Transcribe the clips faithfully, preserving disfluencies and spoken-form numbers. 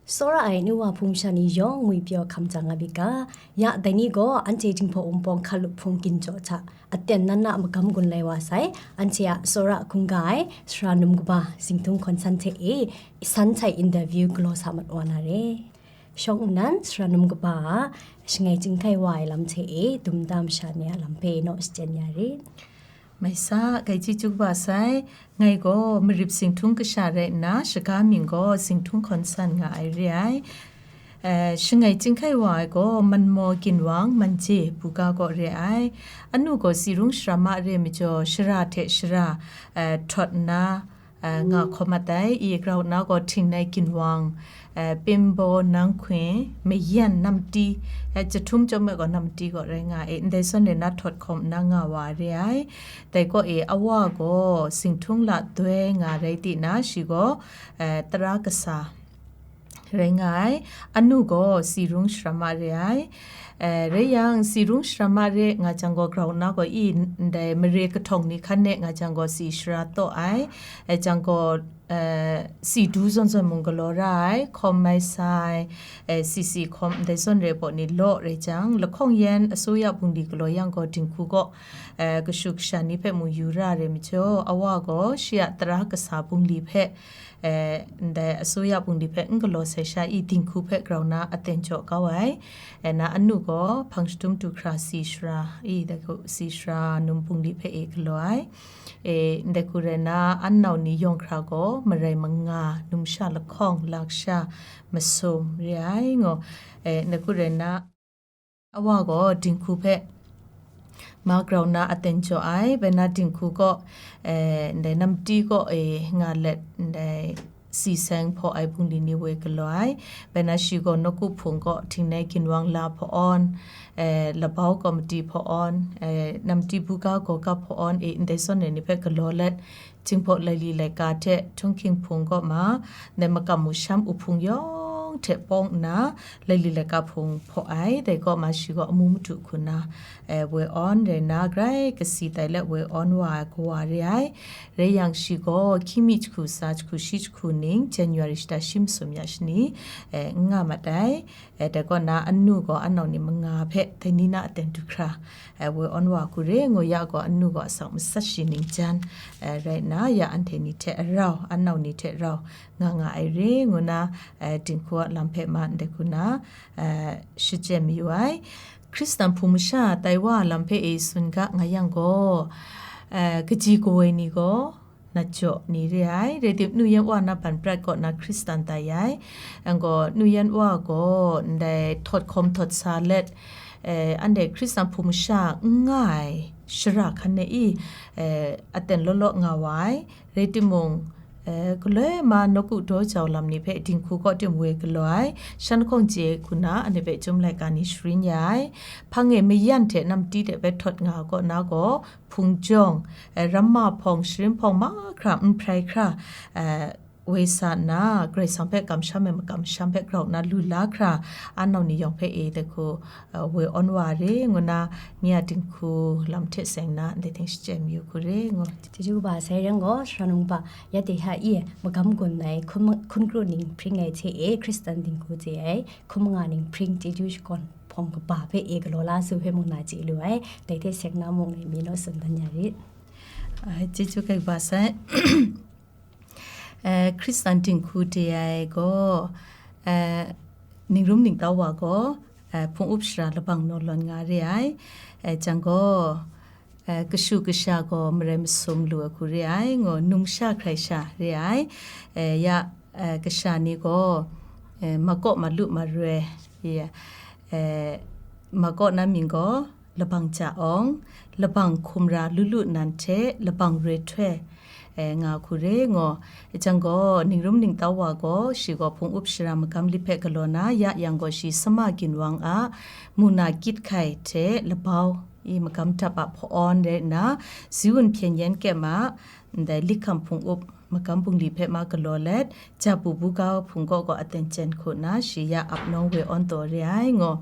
Tsawra ai nu wa hpung masha ni yawng ngwi pyaw hkam jang a myit ga, ya dai ni gaw anhte Jinghpaw Wunpawng hkalup hpung ginjaw hta aten nan na magam gun lai wa sai, anhte a tsawra hkungga ai sara num kaba Zingtung Hkawn San hte e san htai interview galaw sa mat wa na re. Shawng nnan sara num kaba a shangai chyinghkai wa ai lam hte e dum da masha ni a lam hpe naw shachyen ya rit. Mai sa, Gaici Chuba sai, ngai gaw Marip Zingtung kasha rai nna, shaga mying gaw Zingtung Hkawn San nga ai re ai. Eh, shangai chyinghkai wa ai gaw Manmaw Ginwang Manje Buga gaw re ai. Anu gaw Sirung Sara Ma re majaw, shara hte shara, eh, htawt nna, eh, nga hkawm mat ai. I grau na gaw Htingnai Ginwang, eh, Pimbaw Nang Hkun, Mayan Namti, eh, Jahtum chyawm ai gaw Namti gaw rai nga ai. Ndai zawn re na htawt hkawm nna nga wa re ai. Dai gaw e, a wa gaw Zingtung La Doi nga rai ti na, shi gaw, eh, tara kasa rai nga ai. Anu gaw Sirung Sara Ma re ai. Eh, rai yang, Sirung Sara Ma re nga jang gaw grau na gaw i ndai mare kahtawng ni hkan e nga jang gaw si shara taw ai. Eh, jang gaw, eh, si du zawn zawn mung galaw ra ai, hkawm mai sai, eh, si si hkawm ndai zawn re baw ni law rai jang, lahkawng yan asuya bungli galaw yang gaw dinghku gaw, eh, kashu kasha ni hpe mung yu ra re majaw, a wa gaw shi a tara kasa bungli hpe, eh, ndai asuya bungli hpe n galaw sai sha i dinghku hpe grau na aten jaw kau ai. Eh, na anu gaw hpang shadum du hkra si shara i, dai hku si shara num bungli hpe e galaw ai. E, ndai hku rai na, an nau ni yawng hkra gaw marai manga, numsha lahkawng, laksha, masum re ai ngaw. E, ndai hku rai na, a wa gaw dinghku hpe ma grau na aten jaw ai, bai na dinghku gaw, e, ndai namti gaw, e, nga let ndai si seng hpaw ai bungli ni woi galaw ai. Bai na shi gaw nawku hpung gaw Htingnai Ginwang La hpaw awn, eh, Labau Komiti hpaw awn, eh, Namti Buga Gaw Kap hpaw awn, eh, ndai zawn re ni hpe galaw let, Jinghpaw Laili Laika hte Htunghking hpung kaw ma, ndai makam musham uhpung yawng hte pawng nna, Laili Laika hpung hpaw ai, dai kaw ma shi gaw amu madu hku nna, eh, woi awn rai nna, grai kasi tai let woi awn wa ai kawa re ai. Rai yang shi gaw, hkying mi jahku tsa, jahku shi jahku ning, January shata shi masum ya shani, eh, n nga mat ai. Eh, dai kaw na, anu gaw anau ni manga hpe, dai ni na aten du hkra, eh, woi awn wa hku re, ngu ya gaw, anu gaw asak matsat shi ning jan, eh, rai nna, ya anhte ni hte rau, anau ni hte rau, nga nga ai re, ngu na, eh, dinghku a lam hpe ma ndai hku na, eh, shachyen mayu ai. Hkristan hpung masha tai wa lam hpe e tsun ga nga yang gaw, eh, kaji kawoi ni gaw, na jaw ni re ai, rai tim nu yan wa na ban prat kaw na Hkristan tai ai, yang gaw nu yan wa gaw ndai htawt hkawm htawt sa let, eh, anhte Hkristan hpung masha n nga ai shara hkan e i, eh, aten law law nga wa ai, rai timung, eh, galoi ma nawku daw jau lam ni hpe dinghku kaw tim woi galaw ai, shan hkawng chye hku na anhte hpe chyum laika ni sharin ya ai, hpang e mayan hte namti hte hpe htawt nga kaw na gaw, hpung jawng, eh, ramma hpawng, sharin hpawng mahkra n hprai hkra, eh, woi sa nna, Karai Kasang hpe kamsham ai makam masham hpe grau nna lu la hkra, anau ni yawng hpe e dai hku, eh, woi awn wa re, ngu na, nye a dinghku lam hte seng na, ndai ting shachyen mayu hku re, ngu. Chyeju kaba sai rai yang gaw, sara num kaba, ya de hta i, magam gun ai, hkun, hkun kru ning hpring ai hte e, Hkristan dinghku chye ai, hkun manga ning hpring chyeju shakawn hpawng kaba hpe e galaw la su hpe mung na chye lu ai, dai hte seng na mung e mi naw tsun dan ya rit. Ai, chyeju kaba sai. Eh, Hkristan dinghku de ai gaw, eh, ningrum ningtau wa gaw, eh, hpung up shara labang naw lawn nga re ai. Eh, jang gaw, eh, kashu kasha gaw marai masum lu ai hku re ai, ngu, numsha hkrai sha re ai. Eh, ya, eh, kasha ni gaw, eh, makaw malu maroi, ya, eh, makaw na mying gaw, labang ja awng, labang hkum ra lu lu nan hte labang roi htoi, eh, nga hku re, ngu. Jang gaw, ningrum ningtau wa gaw, shi gaw hpung up shara magam li hpe galaw na, ya yang gaw shi sama ginwang a, muna kyit hkai hte labau, i magam dap a hpaw awn rai nna, ziwun hpyen yen kyem a, ndai likham hpung up magam bungli hpe ma galaw let, jabu buga hpung kaw gaw aten chyen hku nna, shi ya ap nawng woi awn taw re ai, ngu.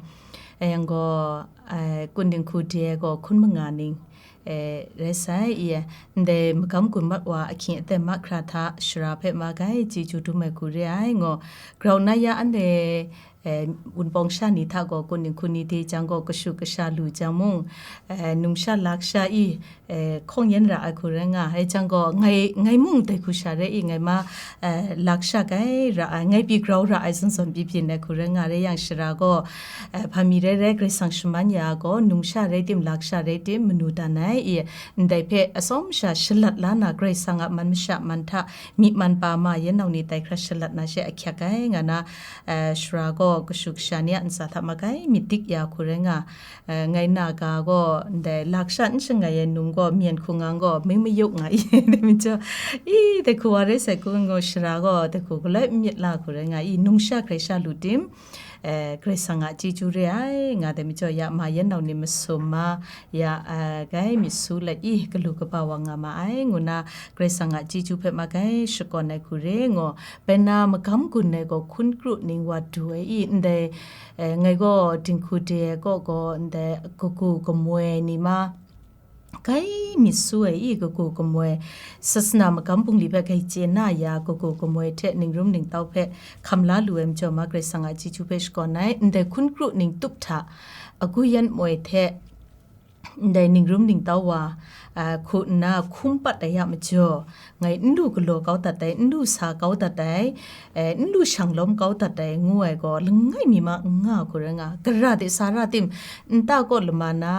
Yang gaw, ai, kun dinghku de ai gaw hkun manga ning, E, rai sai, i, ndai magam gun mat wa ahkying aten mahkra hta shara hpe ma gai chyeju dum ai hku re ai, ngo. Grau na ya anhte, e, wunpawng sha ni hta gaw, kun ning hku ni de jang gaw, kashu kasha lu jang mung, e, numsha laksha i, e, hkawng yan ra ai hku rai nga ai jang gaw, ngai, ngai mung dai hku sha rai i, ngai ma, e, laksha gai ra ai, ngai pyi grau ra ai zawn zawn pyi byin ai hku rai nga rai yang, shara gaw, e, hpa mi rai rai, Karai Kasang shaman ya gaw, numsha rai tim, laksha rai tim, manu dan ai i, ndai hpe atsawm sha shalat la na, Karai Kasang a man masha man hta, myi man pa ma yan nau ni tai hkra shalat na she ahkyak ai, nga na, e, shara gaw kashu kasha ni a ntsa hta ma gai myit dik ya hku rai nga, e, ngai na ga gaw, ndai laksha n shangai ai num gaw, myen hku ngang gaw, ming mayuk nga i, dai majaw, i, dai hku wa rai sai hku ngaw shara gaw, dai hku galoi n myit la hku rai nga i, numsha hkrai sha lu tim, e, Karai Kasang a chyeju re ai, nga dai majaw, ya ma yan nau ni masum ma, ya, e, gai myit su let i, galu kaba wa nga ma ai, ngu na, Karai Kasang a chyeju hpe ma gai shakawn ai hku re, ngo, bai na magam gun ai gaw hkun kru ning wa du ai i, ndai, e, ngai gaw dinghku de ai kaw gaw, ndai kagu kamoi ni ma, gai myit su ai i, kagu kamoi, sasana magam bungli hpe gai chye na ya, kagu kamoi hte ningrum ningtau hpe hkam la lu ai majaw ma, Karai Kasang a chyeju hpe shakawn ai, ndai hkun kru ning tup hta, agu yan moi hte, ndai ningrum ningtau wa, a, hku nna hkum pat ai a majaw, ngai n lu galaw kau dat ai, n lu sa kau dat ai, e, n lu shang lawm kau dat ai, ngu ai gaw, langai mi ma n nga hku rai nga, gara de sa ra tim, nta kaw lama na,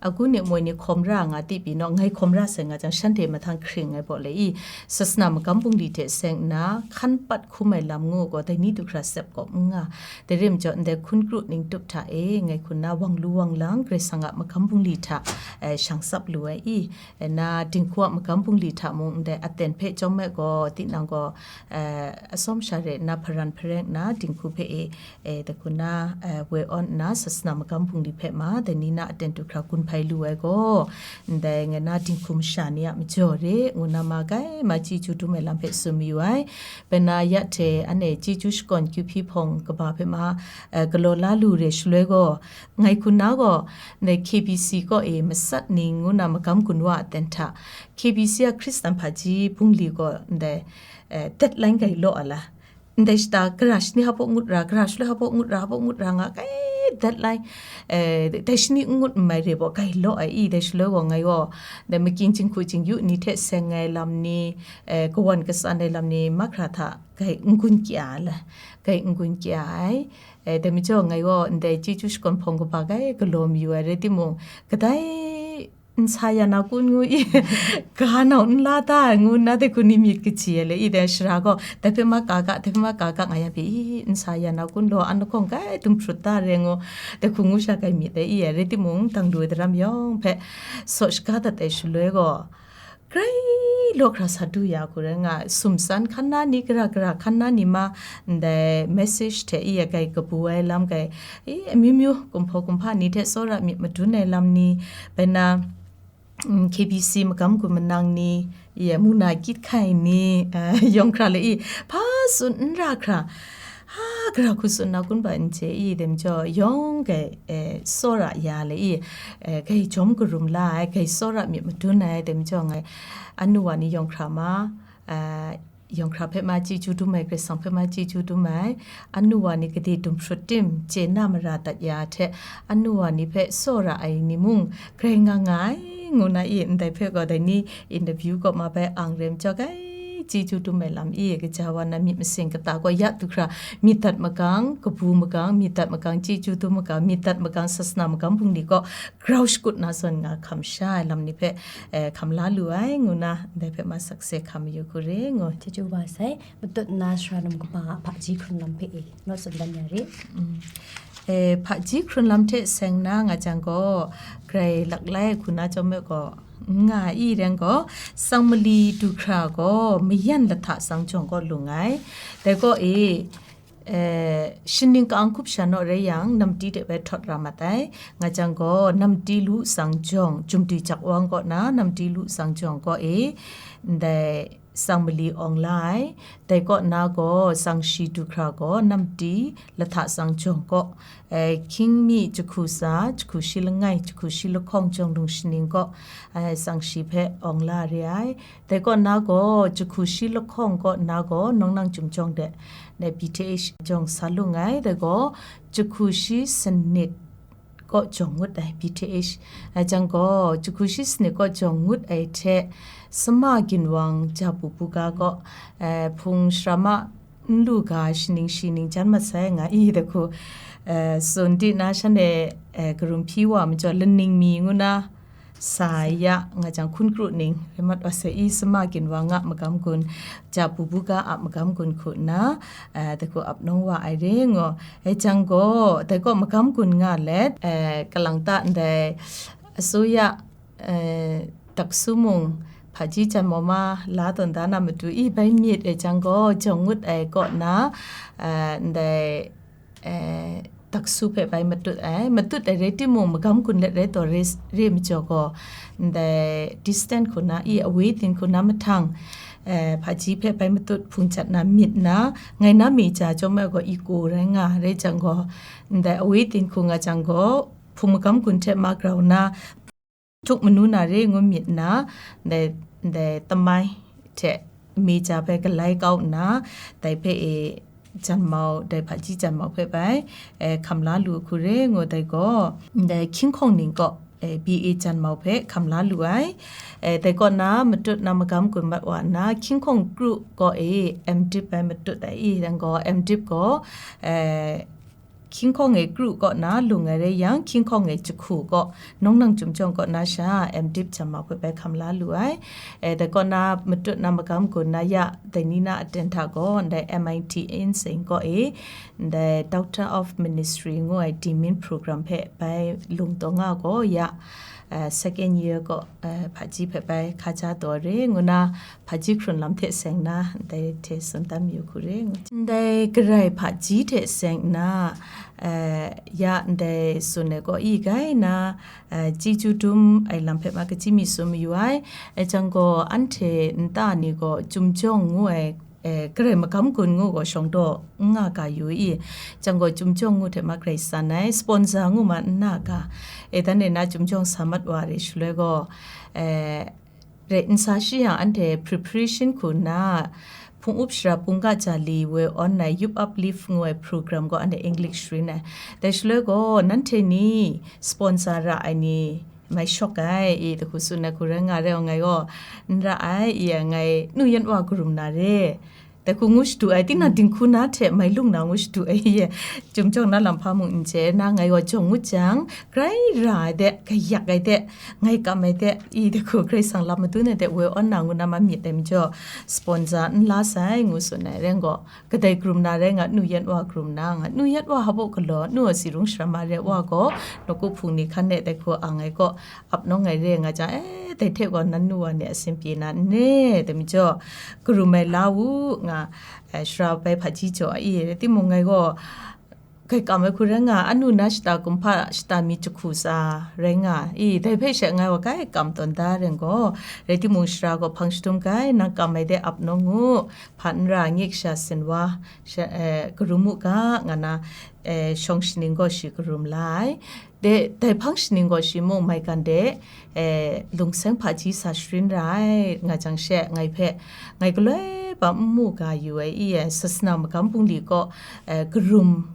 agu ni moi ni hkawm ra nga ti pyi naw, ngai hkawm ra sai nga jang, shanhte mahtang hkring ai baw le i, sasana magam bungli hte seng nna, hkan pat hkum ai lam ngu gaw, dai ni du hkra sep kawp n nga. Dai rim jaw, ndai hkun kru ning tup hta e, ngai hku nna wang lu wang lang, Karai Kasang a magam bungli hta, e, shang tsap lu ai i, e, na dinghku a magam bungli hta mung ndai aten hpe chyawm ai gaw, tinang gaw, e, atsawm sha re nna hparan hpareng nna dinghku hpe e, e, dai hku nna, e, woi awn nna sasana magam bungli hpe ma, dai ni na aten du hkra gun hpai lu ai gaw, ndai ngai na dinghku masha ni a majaw re, ngu na ma gai ma chyeju dum ai lam hpe tsun mayu ai. Bai na ya hte anhte chyeju shakawn kyu hpyi hpawng kaba hpe ma, e, galaw la lu re shaloi gaw, ngai hku nna gaw, ndai K B C kaw e masat ning ngu na magam gun wa a ten hta, K B C a Hkristan hpaji bungli gaw ndai, e, deadline gai law a la, ndai shata gara shani hpa ngut ra, gara shaloi hpa ngut ra, hpa ngut ra nga, gai deadline, e, dai shani n ngut n mai re baw gai law ai i, dai shaloi gaw ngai gaw, dai makying jinghku jingyu ni hte seng ai lam ni, e, kawan katsan ai lam ni mahkra hta gai n-gun kya ai, gai n-gun kya ai. E, dai majaw ngai gaw ndai chyeju shakawn hpawng kaba gai galaw mayu ai rai timung, kadai n sa ya na kun ngu i, ga nau n la ta ai ngu nna dai hku ni myit kaji ai le i, dai shara gaw, dai hpe ma ka ga, dai hpe ma ka ga nga ya pyi i, n sa ya na kun law, an lahkawng gai dum hprut ta re ngu, dai hku ngu sha gai myit ai i, rai timung, dang lu ai daram yawng hpe saw shaga dat ai shaloi gaw, grai law hkra sa du ya hku rai nga, sum san hkan na ni, gara gara hkan na ni ma, ndai message hte i, gai kabu ai lam gai, i, amyu myu, kumhpaw kumhpa ni hte tsawra myit madun ai lam ni, bai na, mm, K B C magam gun manang ni, i, muna kyit hkai ni, eh, yawng hkra le i, hpa tsun n ra hkra, ha, gara hku tsun na kun ba n chye i, dai majaw yawng gai, eh, tsawra ya le i, eh, gai jawm karum la ai, gai tsawra myit madun ai, dai majaw ngai, anu wa ni yawng hkra ma, eh, yawng hkra hpe ma chyeju dum ai, Karai Kasang hpe ma chyeju dum ai, anu wa ni gade dum hprut tim, chye na mara dat ya hte, anu wa ni hpe tsawra ai ni mung, grai nga nga ai, ngu na i, ndai hpe gaw dai ni interview kaw ma bai ang rem chyawk ai, chyeju dum ai lam i, kaja wa na myit masin kata gaw ya du hkra, myit dat magang, kabu magang, myit dat magang, chyeju dum magang, myit dat magang, sasana magang bungli kaw grau shakut na zawn nga hkam sha ai lam ni hpe, eh, hkam la lu ai, ngu na, ndai hpe ma sakse hkam mayu hku re, ngu. Chyeju wa sai, matut nna sara num kaba a hpaji hkrun lam hpe e, naw tsun dan ya re. Mm. E, hpaji hkrun lam hte seng na nga jang gaw, grai laklai hku na chyawm e gaw, n nga i ren gaw, sang mali du hkra gaw, mayan lahta tsang jawng kaw lung ai. Dai gaw e, e, shaning ka-ang hkup sha naw rai yang, namti de bai htawt ra mat ai. Nga jang gaw, namti lu tsang jawng, jumdui jak wang kaw na, namti lu tsang jawng kaw e, ndai, tsang mali awng la ai. Dai kaw na gaw, tsang shi du hkra gaw, namti lahta tsang jawng kaw, eh, hkying mi jahku tsa, jahku shi langai, jahku shi lahkawng jawng lung shaning kaw, eh, tsang shi hpe awng la re ai. Dai kaw na gaw, jahku shi lahkawng kaw na gaw, nawng nang Chyum jawng de, ne, B T H jawng sa lung ai. Dai gaw, jahku shi sanit kaw jawng ngut ai, B T H. Ai jang gaw, jahku shi sanit kaw jawng ngut ai hte, Sama Ginwang Jabu Buga kaw, eh, hpung sharama n lu ga shaning shi ning jan mat sai nga i, dai hku, eh, tsun di na, shanhte, eh, karum hpyi wa majaw, laning mi ngu na, sa ya nga jang, hkun kru ning rai mat wa sai i, Sama Ginwang a magam gun, Jabu Buga a magam gun hku nna, eh, dai hku ap nawng wa ai re ngaw. Ai jang gaw, dai kaw magam gun nga let, eh, kalang ta ndai asuya, eh, taksu mung hpaji janmau ma la tawn da na matu i, bai myit ai jang gaw, jawng ngut ai kaw na, eh, ndai, eh, taksu hpe bai matut ai. Matut ai rai timung, magam gun let rai taw re, re majaw gaw, ndai distant hku na i, away din hku na mahtang, eh, hpaji hpe bai matut hpung jat na myit na, ngai na mi ja chyawm ai gaw, i ko rai nga, rai jang gaw, ndai away din hku nga jang gaw, hpung magam gun hte ma grau na, htuk manu na re ngu myit na, ndai, ndai tamai hte mi ja bai galai kau nna, dai hpe e janmau, dai hpaji janmau hpe bai, eh, hkam la lu hku re ngu, dai gaw, ndai hkying hkawng ning kaw, eh, B A janmau hpe hkam la lu ai. Eh, dai kaw na matut na magam gun mat wa nna, hkying hkawng kru kaw e M.Div bai matut ai i, dang gaw M.Div gaw, eh, hkying hkawng e kru kaw na lung ai rai yang, hkying hkawng e jahku kaw, nawng nang Chyum jawng kaw na sha, M.Div janmau hpe bai hkam la lu ai. Eh, dai kaw na matut na magam gun na ya, dai ni na aten hta gaw, ndai M I T Inseng kaw e, ndai Doctor of Ministry ngu ai Degree Program hpe bai lung taw nga gaw ya, eh, second year kaw, eh, hpaji hpe bai hkaja taw re ngu na, hpaji hkrun lam hte seng na, ndai hte tsun tam yu hku re ngu. Ndai garai hpaji hte seng na, eh, ya ndai tsun ai gaw i gai na, eh, chyeju dum ai lam hpe ma kaji mi tsun mayu ai. Ai jang gaw, anhte nta ni gaw Chyum jawng ngu ai, eh, garai magam gun ngu gaw shawng daw n nga ga yu i, jang gaw Chyum jawng ngu hte ma garai san ai, sponsor ngu ma n na ga, e dan e na Chyum jawng sa mat wa re shaloi gaw, eh, rai n sa shi yang, anhte preparation hku nna, hpung up shara bungga ja li woi awn ai Youth Uplift ngu ai program gaw anhte English sharin ai. Dai shaloi gaw, nanhte ni sponsor ra ai ni mai shawk ai, i, dai hku tsun ai hku rai nga, rai wa ngai gaw, n ra ai, i, ngai nu yan wa karum na re. Dai hku ngu shadu ai, tinang dinghku na hte mai lung na ngu shadu ai, i, Chyum jawng na lam hpa mung n chye, na ngai gaw jawng ngut jang, grai ra ai de, gayak ai de, ngai kam ai de, i, dai hku Karai Kasang lam madun ai de, woi awn na ngu na ma myit ai majaw, sponsor n la sai, ngu tsun ai, rai gaw, kadai karum na rai nga, nu yan wa karum na nga, nu yan wa hpa galaw, nu a si rung sharam ma re wa gaw, nawku hpung ni hkan e dai hku ang ai gaw, ap nawng ai re nga jang, eh, dai hte gaw nan nu wa ni a sin pyi na n ne, dai majaw, karum ai la u, nga, eh, shara bai hpaji jaw a i, rai timung ngai gaw, kai kam ai hku rai nga, anu na shata kumhpa shata mi jahku tsa rai nga, i, dai hpe she ngai wa kai kam tawn da ring gaw, rai timung shara gaw hpang shadum kai, nang kam ai de ap nawng u, hpa n ra, nye kasha sin wa, sha-, eh, karum u ga, nga na, eh, shawng shaning gaw shi karum la ai. De, dai hpang shaning gaw shi mung maigan de, eh, lungseng hpaji sa sharin ra ai, nga jang she, ngai hpe, ngai galoi ba n mu ga yu ai, i, eh, sasana magam bungli gaw, eh, karum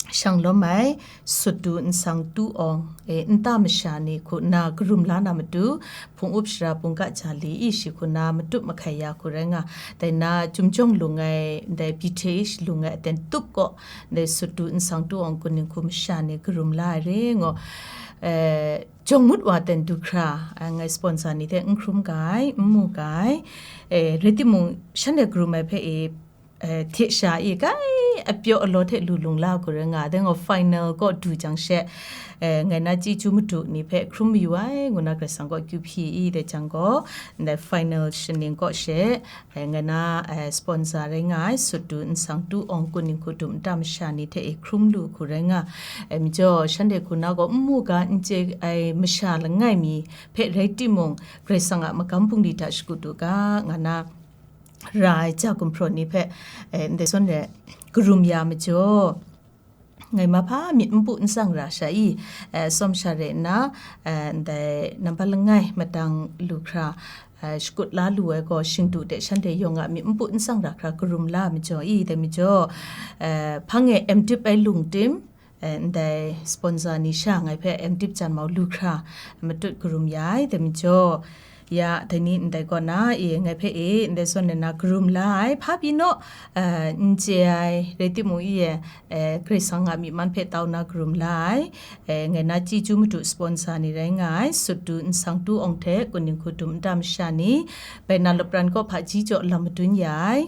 shang lawm ai, sut du nsang tu awng, eh, nta masha ni hku nna karum la na matu, hpung up shara bungga ja li i shi hku na matup mahkai ya hku rai nga, dai na Chyum jawng lung ai, ndai B T H lung ai aten tup gaw, ndai sut du nsang tu awng kun ning hku masha ni karum la ai re ngaw, eh, jawng ngut wa ten du hkra, eh, ngai sponsor ni hte n hkrum ga ai, n mu ga ai, eh, rai timung, shanhte karum ai hpe e, eh, hte sha i, kai apyaw alaw hte lu lung la hku rai nga, dai gaw final kaw du jang she, eh, ngai na chyeju madu ni hpe hkrum mayu ai, ngu na Karai Kasang kaw akyu hpyi i, dai jang gaw, ndai final shaning kaw she, eh, ngai na, eh, sponsor rai nga ai, sut du, nsang tu, awng kun, ninghku dum, nta masha ni hte e hkrum lu hku rai nga ai majaw, shanhte hku na gaw n mu ga, n chye ai masha langai mi hpe rai timung, Karai Kasang a magam bungli hta shakut u ga, nga na, ra ai ja gumhpraw ni hpe, eh, ndai zawn re karum ya majaw, ngai mahpa myit n pu n tsang ra sha i, eh, tsawm sha re nna, eh, ndai nambat langai madang lu hkra, eh, shakut la lu ai gaw, shingdu de shanhte yawng a myit n pu n tsang ra hkra karum la majaw i, dai majaw, eh, hpang e M.Div ai lung tim, eh, ndai sponsor ni sha ngai hpe M.Div jan mau lu hkra matut karum ya ai, dai majaw, ya, dai ni ndai kaw na, e, ngai hpe e, ndai zawn na na karum la ai, hpa pyi naw, eh, n chye ai, rai timung, i e, eh, Karai Kasang a myi man hpe tau na karum la ai, eh, ngai na chyeju madu sponsor ni rai nga ai, sut du, nsang tu, awng hte, kun, ninghku dum, nta masha ni, bai na lapran kaw hpaji jaw lam madun ya ai.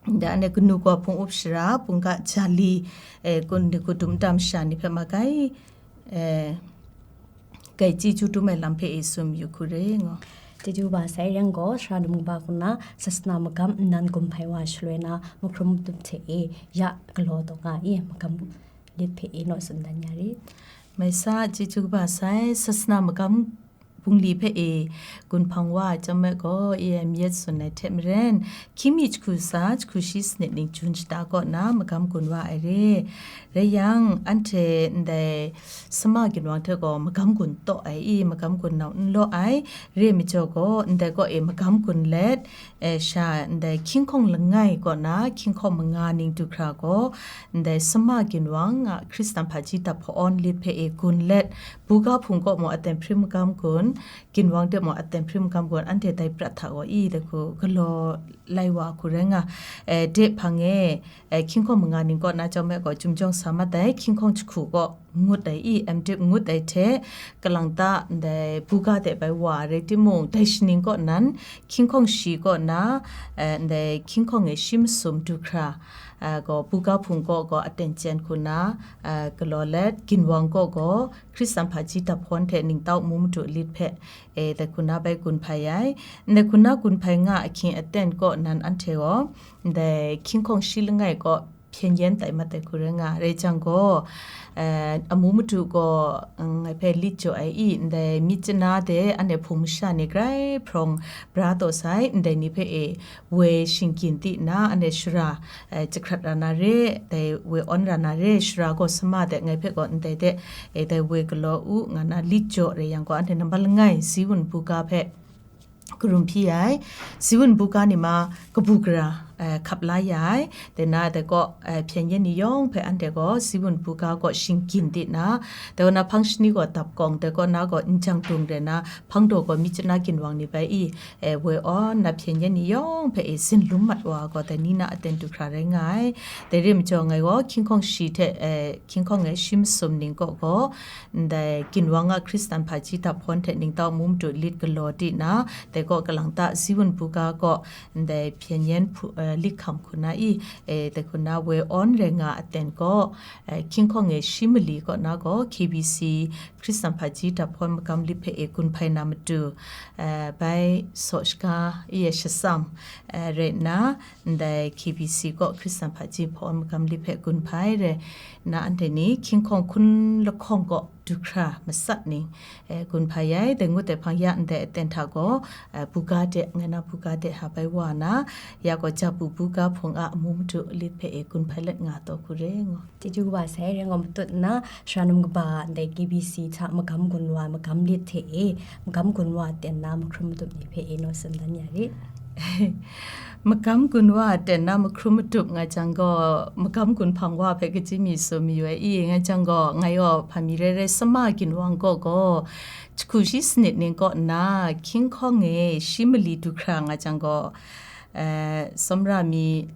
Nda anhte kanu kaw hpung up shara, bungga jali, eh, kun, ninghku dum, nta masha ni hpe ma kai, eh, kai chyeju dum ai lam hpe e tsun yu hku re, ngo. Chyeju kaba sai, yang gaw, sara num kaba hku na, sasana magam nnan gun hpai wa shaloi na, mahkrum matup hte e, ya galaw taw nga i, magam lit hpe e naw tsun dan ya rit. Mai sa, chyeju kaba sai, sasana magam bungli hpe e gun hpang wa ai chyawm me gaw, E M yet tsun ai hte maren, hkying mi jahku tsa, jahku shi sanit ning jun shata kaw na magam gun wa ai re. Rai yang, anhte ndai sama ginwang hte gaw magam gun taw ai i, magam gun nau n law ai, re majaw gaw, ndai kaw e magam gun let, eh, sha ndai hkying hkawng langai kaw na, hkying hkawng manga ning du hkra gaw, ndai sama ginwang a Hkristan hpaji dap hpawn lit hpe e gun let, buga hpung kaw mung aten hpring magam gun, ginwang de mung aten hpring magam gun, anhte dai prat hta gaw i dai hku galaw lai wa hku rai nga, eh, de hpang e, eh, hkying hkawng manga ning kaw na chyawm me gaw, chyum jawng sa mat ai, hkying hkawng jahku kaw ngut ai i, M.Div ngut ai hte, kalang ta ndai buga de bai wa rai timung, dai shaning kaw nan, hkying hkawng shi kaw na, eh, ndai hkying hkawng e shi masum du hkra, eh, gaw buga hpung kaw gaw aten chyen hku na, eh, galaw let, ginwang kaw gaw Hkristan hpaji dap hpawn hte ningtau mu madu lit hpe, eh, dai hku na bai gun hpai ai. Ndai hku na gun hpai nga ahkying aten kaw nan anhte gaw, ndai hkying hkawng shi langai kaw hpyen yen tai mat ai hku rai nga, rai jang gaw, eh, amu madu gaw, mm, ngai hpe lit jaw ai i, ndai myit chana de anhte hpung masha ni grai hprawng bra taw sai, ndai ni hpe e woi shinggyin di nna, anhte shara, eh, jahkrat ra na re, dai woi awn ra na re, shara gaw sama de ngai hpe gaw ndai de, eh, dai woi galaw u, nga na lit jaw rai yang gaw, anhte nambat langai Ziwun buga hpe karum hpyi ai, Ziwun buga ni ma kabu gara, eh, hkap la ya ai, dai na dai kaw, eh, hpyen yen ni yawng hpe anhte gaw Ziwun buga kaw shinggyin di nna, dai kaw na hpang shani gaw dap kawng, dai kaw na gaw n jang dung rai na, hpang daw gaw myit chana ginwang ni bai i, eh, woi awn na hpyen yen ni yawng hpe e zinlum mat wa gaw, dai ni na aten du hkra rai nga ai. Dai re majaw ngai gaw hkying hkawng shi hte, eh, hkying hkawng e shi masum ning kaw gaw, ndai ginwang a Hkristan hpaji dap hpawn hte ningtau mu madu lit galaw di nna, dai kaw kalang ta Ziwun buga kaw ndai hpyen yen hpu-, eh, lit hkam hku na i, eh, dai hku na woi awn rai nga aten kaw, eh, hkying hkawng e shi mali kaw na gaw K B C Hkristan hpaji dap hpawn magam lit hpe e gun hpai na matu, eh, bai saw shaga i e shatsam, eh, rai nna, ndai K B C kaw Hkristan hpaji hpawn magam lit hpe gun hpai rai nna, anhte ni hkying hkawng hkun lahkawng kaw du hkra matsat ning, eh, gun hpai ai, dai ngut ai hpang ya ndai aten hta gaw, eh, buga de, ngai na buga de ha bai wa na, ya gaw jabu buga hpung a amu madu lit hpe e gun hpai let nga taw hku re, ngo. Chyeju kaba sai, rai ngaw matut nna, sara num kaba ndai K B C hta magam gun wa, magam lit hte e, magam gun wa ten na mahkrum matup ni hpe e naw tsun dan ya rit. Magam gun wa ten na mahkrum matup nga jang gaw, magam gun hpang wa hpe kaji mi tsun mayu ai i, nga jang gaw, ngai gaw hpa mi rai rai sama ginwang kaw gaw, jahku shi sanit ning kaw nna, hkying hkawng e shi mali du hkra nga jang gaw, eh, tsawmra mi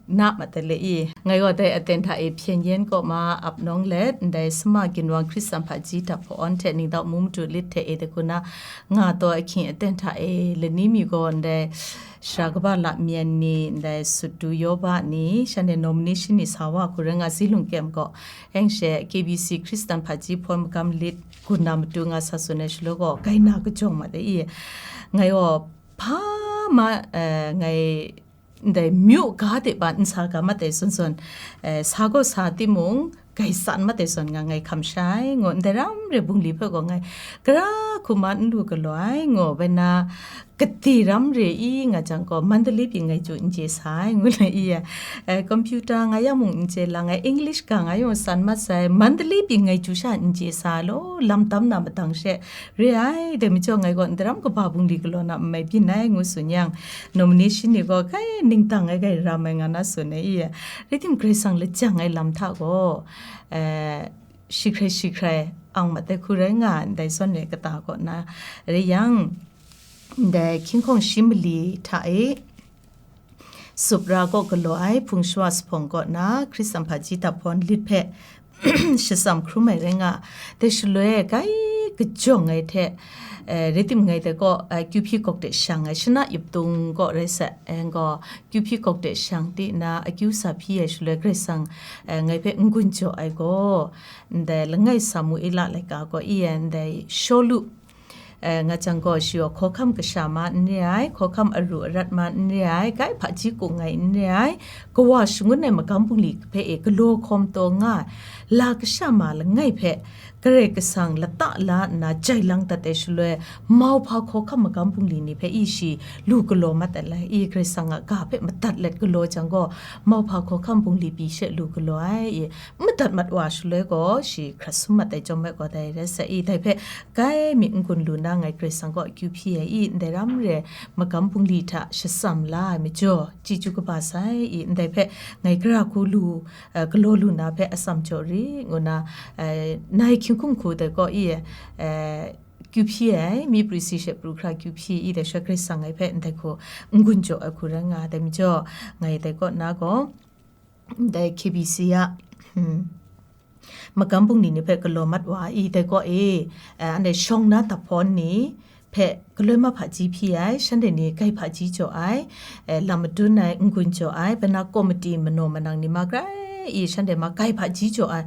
na mat ai le i, ngai gaw dai aten hta e hpyen yen kaw ma ap nawng let, ndai sama ginwang Hkristan hpaji dap hpawn hte ningtau mu madu lit hte e dai hku na nga taw ahkying aten hta e lani mi gaw ndai, Sara kaba lam yan ni, ndai sut du yawba ni, shanhte nomination ni sa wa hku rai nga, Zilung Kem gaw, heng she K B C Hkristan hpaji hpawn magam lit gun na matu nga sa tsun ai shaloi gaw, grai na kajawng ma de i. Ngai gaw hpa ma, eh, ngai ndai myu ga de ba n sa ga ma de sun sun, eh, sa gaw sa timung, grai san ma de sun nga ngai hkam shai, ngu ndai ram re bungli hpe gaw ngai gara hku ma n lu galaw ai, ngu bai na, gade ram re i nga jang gaw, Mandalay pyi ngai chyu n chye sa ai, ngu na i ya. Eh, computer nga yang mung n chye lang ai, English ga nga yawng san mat sai, Mandalay pyi ngai chyu sha n chye sa law, lam tam na madang she, re ai, dai majaw ngai gaw ndaram kaba bungli galaw na n mai byin ai, ngu tsun yang, nomination ni gaw kai ningdang ai, kai ram ai nga na tsun ai i ya. Rai tim, Karai Kasang lajang ai lam hta gaw, eh, shi hkrai shi hkrai ang ma tai hku rai nga ai, ndai zawn re kata kaw na rai yang, ndai hkying hkawng shi mali hta e, Supra kaw galaw ai hpung shawa sa hpawng kaw na Hkristan hpaji dap hpawn lit hpe shatsam hkrum ai rai nga, dai shaloi kai kajawng ai hte, eh, rai tim ngai dai kaw, eh, kyu hpyi gawk de shang ai, shana yup tung kaw rai sa, eh, gaw, kyu hpyi gawk de shang ti na akyu sa hpyi ai shaloi Karai Kasang, eh, ngai hpe n-gun jaw ai gaw, ndai langai Samuela laika gaw i ai, ndai Shawlu, eh, nga jang gaw, shi gaw hkawhkam kasha ma n re ai, hkawhkam aru arat ma n re ai, kai hpaji kung ai n re ai, kawa shangun ai magam bungli hpe e galaw hkawm taw nga ai, la kasha ma langai hpe Karai Kasang lata la nna jai lang dat ai shaloi, mauhpa hkawhkam magam bungli ni hpe i shi lu galaw mat ai lai, i Karai Kasang a ga hpe madat let galaw jang gaw, mauhpa hkawhkam bungli pyi she lu galaw ai, i madat mat wa shaloi gaw, shi hkrat sum mat ai chyawm ai gaw dai rai sa i, dai hpe kai mi n-gun lu na ngai Karai Kasang kaw akyu hpyi ai i, ndai ram re magam bungli hta shatsam la ai majaw, chyeju kaba sai i, ndai hpe ngai gara hku lu, eh, galaw lu na hpe atsam jaw ri, ngu na, eh, nai hkying hkum hku dai kaw i, eh, kyu hpyi ai, mi pru si she pru hkra kyu hpyi i, dai sha Karai Kasang ngai hpe ndai hku n-gun jaw ai hku rai nga ai, dai majaw, ngai dai kaw na gaw, ndai K B C a, hmm, magam bungli ni hpe galaw mat wa i, dai kaw e, eh, anhte shawng na dap hpawn ni hpe galoi ma hpaji hpyi ai, shanhte ni grai hpaji jaw ai, eh, lam madun ai, n-gun jaw ai, bai na komiti manaw manang ni ma grai i, shanhte ma grai hpaji jaw ai,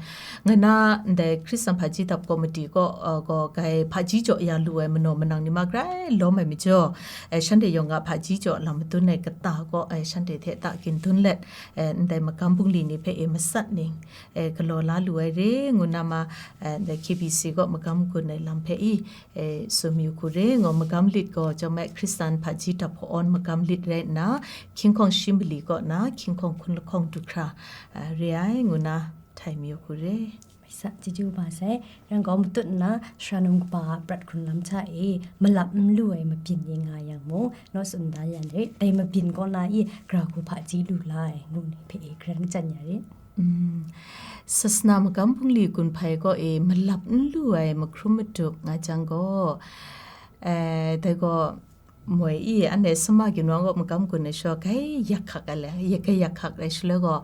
ngai na ndai Hkristan hpaji dap komiti kaw, eh, gaw grai hpaji jaw ya lu ai manaw manang ni ma grai lawm ai majaw, eh, shanhte yawng a hpaji jaw lam madun ai kata kaw, eh, shanhte hte ta gin dun let, eh, ndai magam bungli ni hpe e masat ning, eh, galaw la lu ai re, ngu na ma, eh, ndai K B C kaw magam gun ai lam hpe i, eh, tsun mayu hku re, ngaw magam lit gaw, chyawm ai Hkristan hpaji dap hpawn magam lit rai nna, hkying hkawng shi mali kaw na, hkying hkawng hkun lahkawng du hkra, eh, re ai, ngu na htai mayu hku re. Mai sa, chyeju ba sai, yang gaw matut nna, shara num kaba a prat hkrun lam hta e, malap n lu ai mabyin ni nga yang mung, naw tsun da yan rit, dai mabyin kaw na i, gara hku hpaji lu la ai, ngu ni hpe e, hkran kachyan ya rit. Mm. Sasana magam bungli gun hpai kaw e, malap n lu ai mahkrum madup nga jang gaw, eh, dai gaw, moi i, anhte sama ginwang gaw magam gun ai sha, grai yak hkak ai le, yak, grai yak hkak ai shaloi gaw,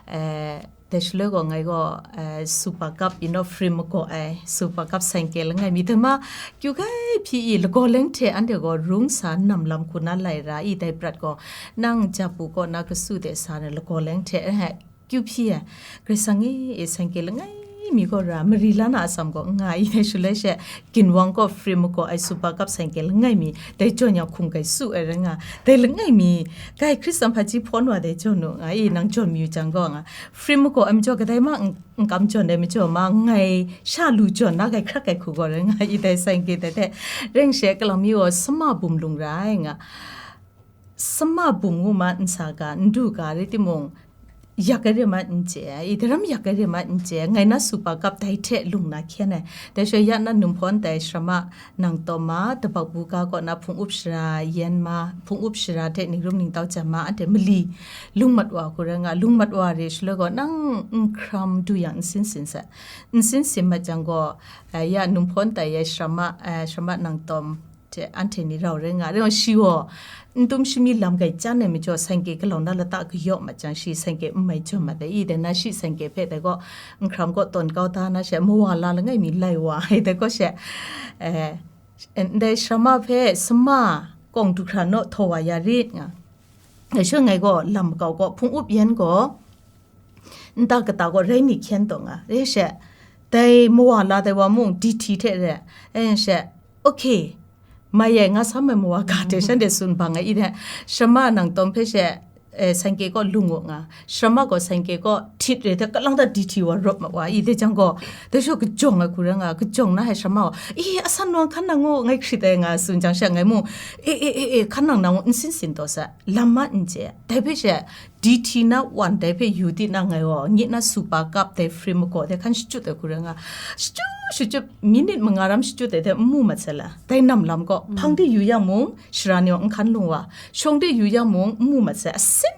eh, dai shaloi gaw ngai gaw, eh, Super Cup, you know, frame magaw ai, Super Cup sengke langai mi, dai ma, kyu grai hpyi i, lagaw leng hte anhte gaw rung sa nam lam hku na lai ra i, dai prat gaw, nang japu kaw na kasu de sa na lagaw leng hte, eh, kyu hpyi ai, Karai Kasang e, e sengke langai mi gaw ra, mari la na atsam gaw n nga i, dai shaloi she, ginwang gaw frame magaw ai Super Cup sengke langai mi, dai jawn yang hkum grai su ai rai nga, dai langai mi, grai Hkristan hpaji hpawn wa dai jawn u nga i, nang jawn mayu jang gaw nga, frame magaw ai majaw kadai ma n, n kam jawn ai majaw ma, ngai sha lu jawn na grai hkrat grai hku gaw rai nga i, dai sengke dai hte, reng she, kalang mi gaw sama bum lung ra ai nga, sama bum ngu ma n sa ga, n du ga rai timung, yak ai re ma n chye ai, i daram yak ai re ma n chye ai, ngai na Super Cup dai hte lung na hkyen ai. Dai sha ya na num hpawn dai sharama nang tawm ma, tabak bu ga kaw na hpung up shara yen ma, hpung up shara hte ning rum ningtau jan ma, anhte mali lung mat wa hku rai nga, lung mat wa re shaloi gaw, nang n hkram du yang n sin sin sa, n sin sin mat jang gaw, eh, ya num hpawn dai ya sharama, eh, sharama nang tawm, hte anhte ni rau rai nga, rai yang shi gaw, n tum shami lam grai chyan ai majaw, sengke galaw na lata kayawp mat jang, shi sengke n mai jawn mat ai, i dai na shi sengke hpe dai gaw, n hkram gaw tawn kau da na she, mawa la langai mi lai wa ai dai gaw she, eh, ndai sharama hpe sama, kawng du hkra naw htaw wa ya rit nga. Dai sha ngai gaw lam makau gaw hpung up yan gaw, nta kata gaw rai ni hkyen taw nga, re she, dai mawa la dai wa mung D T hte re, e she, okay, mai yai nga sam ai mawa ga hte shanhte tsun bang ai i hte, shama nang tawm hpe she, e, sanke kaw lung u nga, shama gaw sanke kaw htit re hte kalang ta D T wa rawp ma wa i hte jang gaw, dai sha kajawng ai hku rai nga, kajawng na hai shama wa, i, asan nawng hkan nang u, ngai hkrit ai nga tsun jang sha ngai mung, e, e, e, e, hkan nang nang u, n sin sin taw sa, lam ma n chye, dai hpe she, D T na wan dai hpe yu di na ngai gaw, nye na super cup dai free magaw dai hkan shachyut ai hku rai nga, shachyut, shachyut, minit manga ram shachyut ai hte n mu mat sai la, dai nam lam gaw, hpang de yu yang mung, shara ni gaw n hkan lung wa, shawng de yu yang mung, n mu mat sai, asin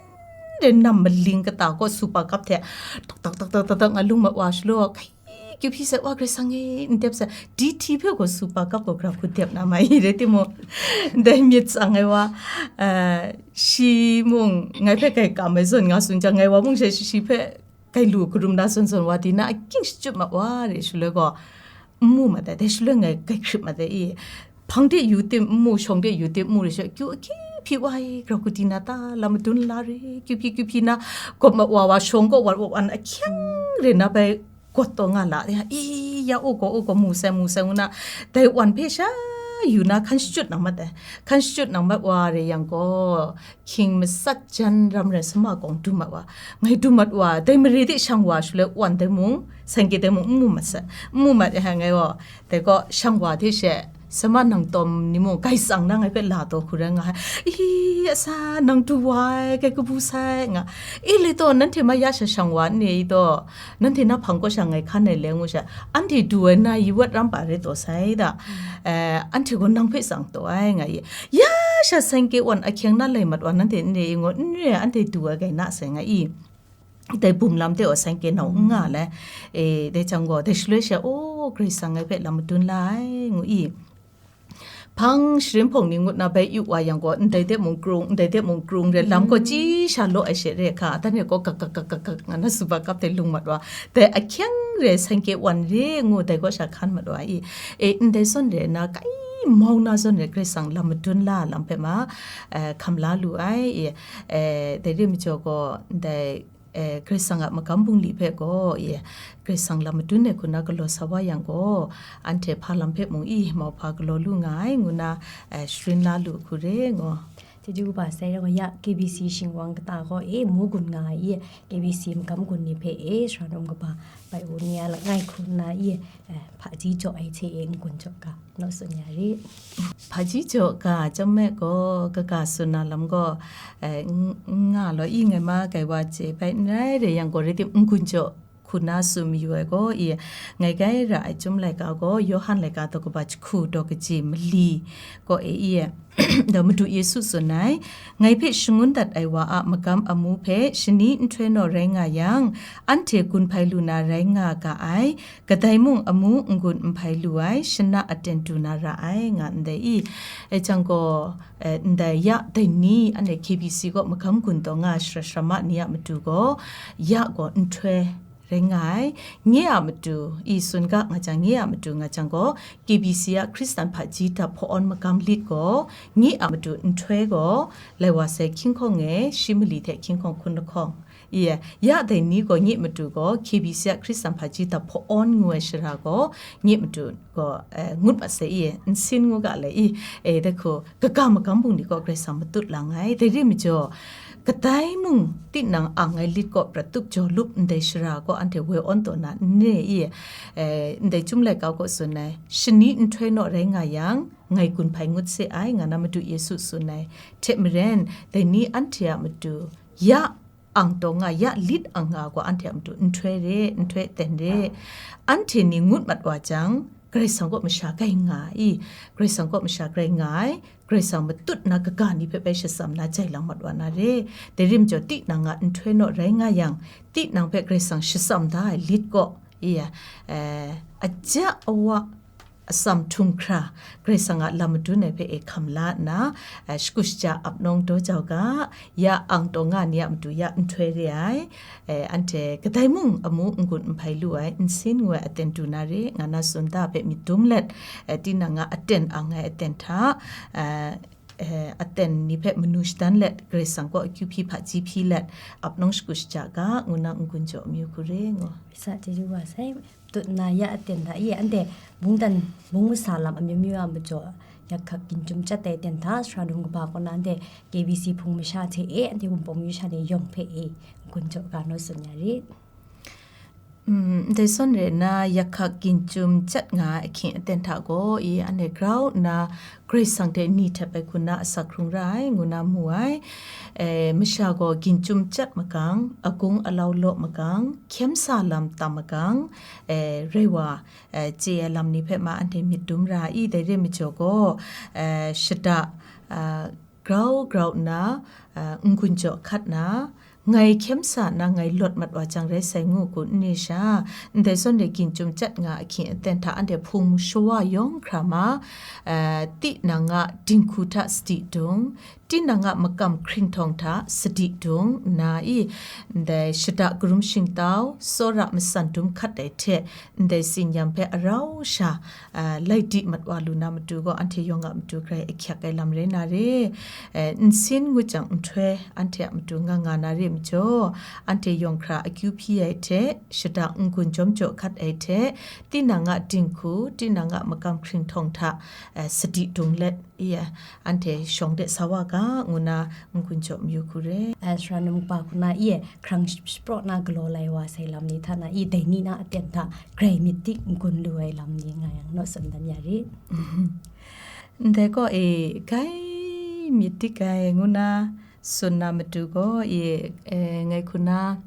de nam maling kata gaw super cup hte, tak, tak, tak, tak, tak, tak nga lung mat wa shalaw, kai, kyu hpyi sai, wa, Karai Kasang e, n dep sai, D T hpe gaw super cup gaw grap hku dep na mai, rai timung, dai myit tsang ai wa, eh, shi mung ngai hpe kai kam ai zawn nga tsun jang, ngai wa mung she shi hpe kai lu karum na zawn zawn wa di na, aking shachyut ma wa re shaloi gaw, n mu mat ai, dai shaloi ngai kai hkrit mat ai i, hpang de yu tim n mu, shawng de yu tim n mu re sha, kyu ahkye hpyi wa i, grau hku di na ta, lam madun la re, kyu hpyi kyu hpyi na, gawp ma wa wa, shawng gaw wan wa wan ahkyang re na bai, gawt taw nga la, ya, i, ya, u gaw, u gaw, mu sai, mu sai, ngu na, dai wan hpe sha yu na, hkan shachyut nang mat ai, hkan shachyut nang mat wa re yang gaw, hkying matsat jan ram rai sa ma kawng du mat wa, ngai du mat wa, dai mare de shang wa shaloi wan dai mung, sanke dai mung, n mu mat sai, n mu mat ai, ngai gaw, dai gaw shang wa hte she, Sama nang tawm ni mung, Karai Kasang na ngai hpe la taw hku rai nga ai. I, asa, nang du wa ai, kai kabu sai, nga. I, le taw, nanhte ma ya sha shang wa n re i taw, nanhte na hpang kaw sha ngai hkan ai le ngu sha, anhte du ai na yi wat ram pa re taw sai da. Eh, anhte gaw nang hpe tsang taw ai, nga i. Ya sha sanke wan ahkyeng na lai mat wa nanhte n re i, ngu, n re ai, anhte du ai kai na sai, nga i. Dai bum lam de wa sanke nau n nga le, e, dai jang gaw, dai shaloi sha, o, Karai Kasang ngai hpe lam madun la ai, ngu i. Hpang sharin hpawng ni ngut na bai yu wa yang gaw, ndai de mung krung, ndai de mung krung re, lam gaw chyi sha law ai she re hka, dan re gaw, gak, gak, gak, gak, gak, nga na suba kap de lung mat wa. Dai ahkyeng re, sanke wan re ngu, dai gaw sha hkan mat wa i. E, ndai zawn re na, kai mau na zawn re, Karai Kasang lam madun la lam hpe ma, eh, hkam la lu ai i. Eh, dai re majaw gaw, ndai, eh, Karai Kasang a magam bungli hpe gaw, i, Karai Kasang lam madun ai hku na galaw sa wa yang gaw, anhte hpa lam hpe mung i, mauhpa galaw lu nga ai, ngu na, eh, sharin la lu hku re, ngu. Chyeju kaba sai rai gaw, ya K B C shingwang kata gaw, e, mu gun nga ai i, K B C magam gun ni hpe, e, sara num kaba, bai u ni a langai hku nna i, eh, hpaji jaw ai hte e n-gun jaw ga, naw tsun ya rit. Hpaji jaw ga chyawm me gaw, kaga tsun na lam gaw, eh, n-, n nga law, i ngai ma kai wa chye bai n rai re yang gaw, rai tim n-gun jaw hku na tsun mayu ai gaw, i ngai gai ra ai Chyum laika gaw, Yawhan laika daw kaba jahku daw kaji mali gaw e i, Dai Madu Yesu tsun ai, ngai hpe shangun dat ai wa a magam amu hpe shani nhtoi naw rai nga yang, anhte gun hpai lu na rai nga ga ai, kadai mung amu n-gun n hpai lu ai, shana aten du na ra ai, nga ndai i. E jang gaw, eh, ndai ya dai ni, anhte K B C gaw magam gun taw nga ai shara sharama ni a matu gaw, ya gaw nhtoi rai nga ai, nye a matu, i tsun ga nga jang, nye a matu nga jang gaw, K B C a Hkristan hpaji dap hpawn magam lit gaw, nye a matu nhtoi gaw, lai wa sai hkying hkawng e, shi mali hte hkying hkawng hkun lahkawng. I, ya dai ni gaw nye matu gaw, K B C a Hkristan hpaji dap hpawn ngu ai shara gaw, nye matu gaw, eh, ngut mat sai i, nsin ngu ga lai i, e, dai hku, kaga magam bungli gaw Karai Kasang matut lang ai, dai re majaw, kadai mung tinang ang ai lit gaw prat tup jaw lup ndai shara gaw anhte woi awn taw na n re i, eh, ndai Chyum laika gaw tsun ai, shani nhtoi naw rai nga yang, ngai gun hpai ngut se ai, nga na Madu Yesu tsun ai. Hte maren, dai ni anhte a matu, ya ang taw nga, ya lit ang nga gaw anhte a matu nhtoi re, nhtoi ten re, anhte ni ngut mat wa jang, Karai Kasang kaw masha grai nga i, Karai Kasang kaw masha grai nga ai, Karai Kasang matut na kaga ni hpe bai shatsam na jai lang mat wa na re. Dai rim jaw, tinang a nhtoi naw rai nga yang, tinang hpe Karai Kasang shatsam da ai lit gaw, i, eh, aja awa atsam htum hkra, Karai Kasang a lam madun ai hpe e hkam la nna, eh, shagu shaja ap nawng daw jau ga, ya ang taw nga ni a matu ya nhtoi re ai, eh, anhte kadai mung amu n-gun n hpai lu ai, nsin ngu ai aten du na re, nga na tsun da hpe myit dum let, eh, tinang a aten ang ai aten hta, eh, eh, aten ni hpe manu shadan let, Karai Kasang kaw akyu hpyi hpaji hpyi let, ap nawng shagu shaja ga, ngu na n-gun jaw amyu hku re, ngu. Misa chyeju wa sai, tut nna ya aten hta e, anhte mungdan, mung masa lam amyu myu a majaw, yak hkak ginjum chyat ai aten hta, sara dum kaba kaw na anhte K B C hpung masha hte e, anhte Wunpawng myu sha ni yawng hpe e, n-gun jaw ga naw tsun ya rit. Mm, ndai zawn re nna, yak hkak ginjum chyat nga ai ahkying aten hta gaw, i, anhte grau nna, Karai Kasang hte ni htep ai hku na asak hkrung ra ai, ngu na mu ai. E, masha gaw ginjum chyat magang, agung alau law magang, hkyem sa lam tam magang, e, rai wa, e, chye ai lam ni hpe ma anhte myit dum ra i, dai re majaw gaw, e, shada, a, grau grau nna, a, n-gun jaw hkat na, ngai hkyem sa nna ngai lawt mat wa jang rai sai ngu hku n re sha, ndai zawn re ginjum chyat nga ahkying aten hta anhte hpung shawa yawng hkra ma, a, tinang a dinghku hta sadi dung, tinang a makam hkringhtawng hta sadi dung nna i, ndai shada karum shingtau, tsawra matsan dum hkat ai hte, ndai tsinyam hpe arau sha, a, lai di mat wa lu na matu gaw, anhte yawng a matu grai ahkyak ai lam rai na re. E, nsin ngut jang nhtoi anhte a matu nga nga na re majaw, anhte yawng hkra akyu hpyi ai hte, shada n-gun jawm jaw hkat ai hte, tinang a dinghku, tinang a makam hkringhtawng hta, e, sadi dung let, i, anhte shawng de sa wa ga, ngu na n-gun jaw mayu hku re. Ai, sara num kaba hku na, i, hkrang sh-, shapraw na galaw lai wa sai lam ni hta na, i, dai ni na aten hta grai myit dik n-gun lu ai lam ni nga yang, naw tsun dan ya rit. Ndai gaw, e, grai myit dik ai, ngu na tsun na matu gaw, i, e, ngai hku na,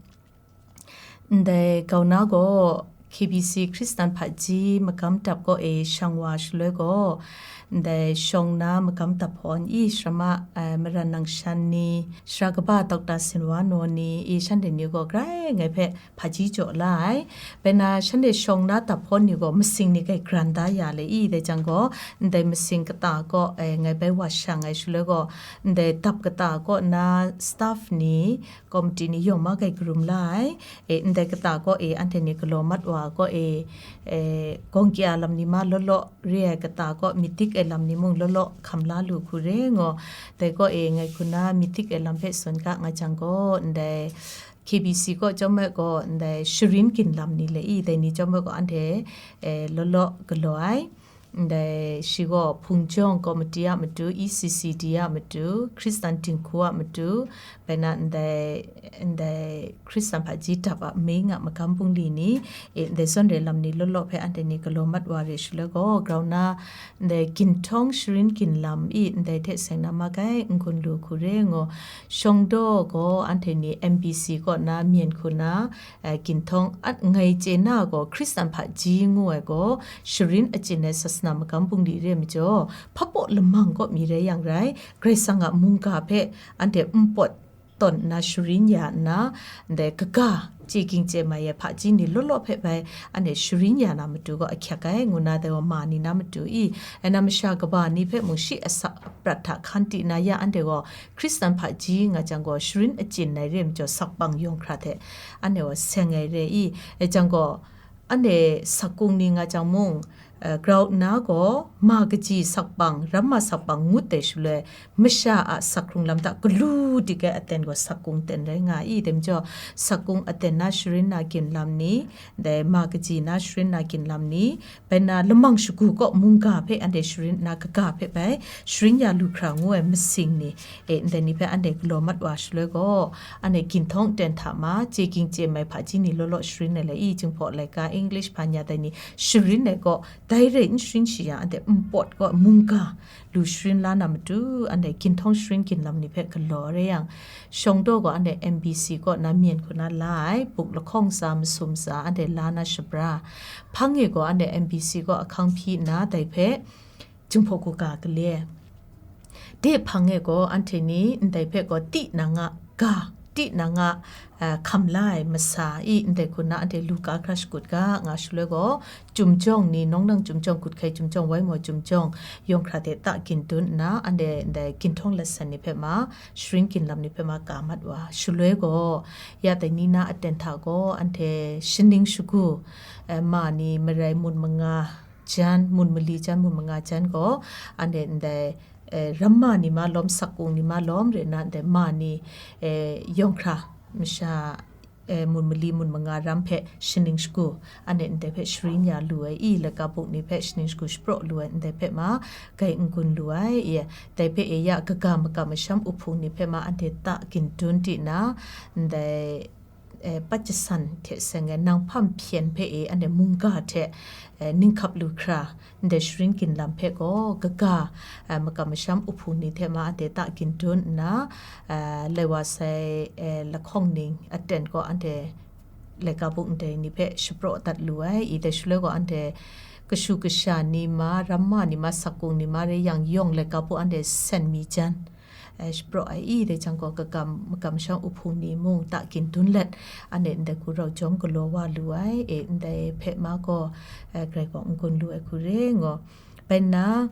ndai grau na gaw K B C Hkristan hpaji magam dap kaw e shang wa shaloi gaw, ndai shawng na magam dap hpawn i sharama, eh, Maran Nangshan ni, Sara kaba Doctor Sinwa Naw ni i shanhte ni gaw grai ngai hpe hpaji jaw la ai. Bai na shanhte shawng na dap hpawn ni gaw masing ni grai gran da ya le i, dai jang gaw, ndai masing kata kaw, eh, ngai bai wa shang ai shaloi gaw, ndai dap kata kaw na staff ni, committee ni yawng ma grai karum la ai. E, ndai kata kaw e, anhte ni galaw mat wa kaw e, e, gawng kya lam ni ma law law re ai kata kaw, myit dik ai lam ni mung law law hkam la lu hku re ngaw. Dai kaw e, ngai hku na myit dik ai lam hpe tsun ga nga jang gaw, ndai K B C kaw chyawm ai gaw, ndai sharin gin lam ni le i, dai ni chyawm ai gaw, anhte, e, law law galaw ai. Ndai shi gaw hpung jawng committee a matu, E C C D a matu, Hkristan dinghku a matu, bai na ndai, ndai Hkristan hpaji dap a amying a magam bungli ni, e, ndai zawn re lam ni law law hpe anhte ni galaw mat wa re shaloi gaw, grau na, ndai ginhtawng sharin gin lam i, ndai hte seng na ma gai, n-gun lu hku re ngaw. Shawng daw gaw anhte ni M B C kaw na myen hku na, eh, ginhtawng at ngai chye na gaw, Hkristan hpaji ngu ai gaw, sharin achyin ai sasana magam bungli re majaw, hpapaw lamang kaw mi rai yang rai, Karai Kasang a mungga hpe anhte npawt tawn nna sharin ya nna, ndai kaga, chye ging chye mai ai hpaji ni law law hpe bai, anhte sharin ya na matu gaw ahkyak ai, ngu na dai wa ma ni na matu i, ai na masha kaba ni hpe mung shi asak aprat hta hkan ti na ya, anhte gaw Hkristan hpaji nga jang gaw, sharin achyin ai re majaw, sakpang yawng hkra hte anhte gaw seng ai re i, e jang gaw, anhte sakung ni nga jang mung, eh, grau nna gaw, ma kaji sakpang, ramma sakpang ngut ai shaloi, masha a sak hkrung lam hta galu dik ai aten gaw sakung ten rai nga i, dai majaw, sakung aten na sharin na gin lam ni, dai ma kaji na sharin na gin lam ni, bai na lamang shagu kaw mungga hpe anhte sharin nna kaga hpe bai sharin ya lu hkra ngu ai masing ni, e, ndai ni hpe anhte galaw mat wa shaloi gaw, anhte ginhtawng ten hta ma, chye ging chye mai hpaji ni law law sharin ai le i, Jinghpaw laika, English hpa nya dai ni sharin ai gaw, dai rai n sharin shi yang, anhte npawt gaw mungga lu sharin la na matu, anhte ginhtawng sharin gin lam ni hpe galaw re yang, shawng daw gaw anhte M B C kaw na myen hku na la ai, buk lahkawng tsa, masum tsa, anhte la na shabra. Hpang e gaw anhte M B C kaw ahkang hpyi nna, dai hpe Jinghpaw kaga gale. De hpang e gaw anhte ni ndai hpe gaw tinang a ga, tinang a, a, hkam la ai masa i ndai hku na anhte lu ka hkra shakut ga nga shaloi gaw, Chyumjawng ni, Nawng Nang Chyumjawng, Guthkai Chyumjawng, Waimaw Chyumjawng, yawng hkra hte ta gin dun nna, anhte ndai ginhtawng latsan ni hpe ma, sharin gin lam ni hpe ma ka mat wa. Shaloi gaw, ya dai ni na aten hta gaw, anhte shaning shagu, eh, ma ni marai mun manga jan, mun mali jan, mun manga jan gaw, anhte ndai, eh, ramma ni ma lawm, sakung ni ma lawm, rai nna ndai ma ni, eh, yawng hkra masha, eh, mun mali mun manga ram hpe shaning shagu, anhte ndai hpe sharin ya lu ai, i laika buk ni hpe shaning shagu shapraw lu ai, ndai hpe ma gai n-gun lu ai, i, dai hpe e ya kaga makam masham uhpung ni hpe ma anhte ta gindun di nna, ndai, eh, pat jasan hte seng ai nang hpam hpyen hpe e anhte mungga hte, eh, ninghkap lu hkra, ndai sharin ginlam hpe gaw kaga, eh, makam masham uhpung ni hte ma anhte ta gindun nna, eh, lai wa sai, eh, lahkawng ning aten gaw anhte laika buk ndai ni hpe shapraw dat lu ai. I dai shaloi gaw anhte kashu kasha ni ma, ramma ni ma, sakung ni ma rai yang, yawng laika buk anhte sen mi jan, eh, shapraw ai i, dai jang gaw, kaga makam masham uhpung ni mung ta gindun let, anhte ndai hku rau jawm galaw wa lu ai, e, ndai hpe ma gaw, eh, grai gaw n-gun lu ai hku re ngaw. Bai nna,